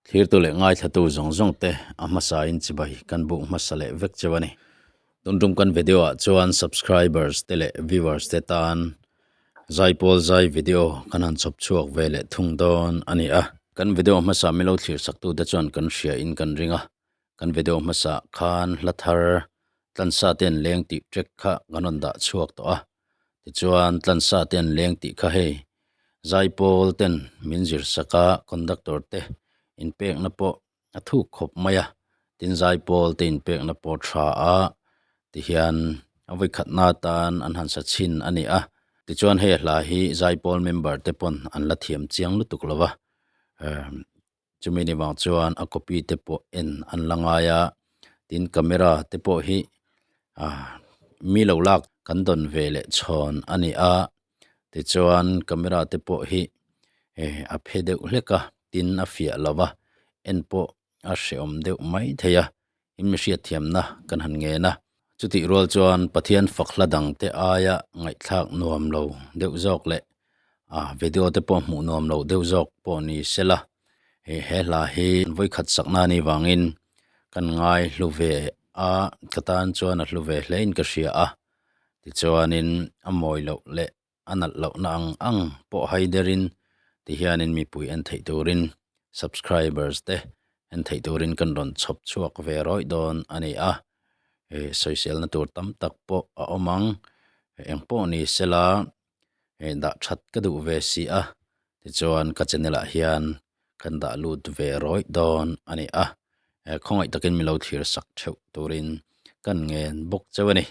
Thlirtu leh ngaithlatu zawng zawng te a hmasa in chibai kan buk hmasa leh vek cheu a ni. Tun tum kan video ah chuan subscribers te leh viewers te tan zaipawl zai video kan han chhawp chhuak ve leh thung dawn a ni a. Kan video hmasa milo thlir sak tu te chuan kan hria in kan ring a, kan video hmasa khan hla thar tlansa te an leng tih track kha kan rawn dah chhuak tawh a. Tichuan tlansa te an leng tih kha hei zaipawl ten min zir sak a conductor te inpekna pawh a thuk khawp mai a tin zaipawl te inpekna pawh tha a tihian a vawikhatna atan an han sa chhin a ni a tichuan hei hla hi zaipawl member te pawn an la thiam chiang lutuk lo va emm chumi ni vang chuan a copy te pawh en an la ngai a tin camera te pawh hi ah mi lo lak kan dawn ve leh chhawn a ni a tichuan camera te pawh hi eh a phe deuh hlek a tin a fiah lo va en pawh a hrehawm deuh mai thei a in mi hriatthiamna kan han ngen a chutih rual chuan Pathian fak hla dang te aia ngaihthlak nuam lo deuh zawk leh ah video te pawh hmuh nuam lo deuh zawk pawh ni sela he he hla hi vawikhat sakna a nih vangin kan ngai hlu ve a ka tan chuan a hlu ve hle in ka hria a tichuanin a mawi loh leh a nalh lohna ang ang pawh hai derin tihianin mipui en theih turin subscribers te en theih turin kan rawn chhawp chhuak ve rawih dawn a ni a eh sawiselna tur tam tak pawh a awm ang eng pawh ni sela eh dah that ka duh ve si a tichuan ka channel ah hian kan dah lut ve rawih dawn a ni a eh khawngaih takin milo thlir sak theuh turin kan ngen bawk cheu a ni.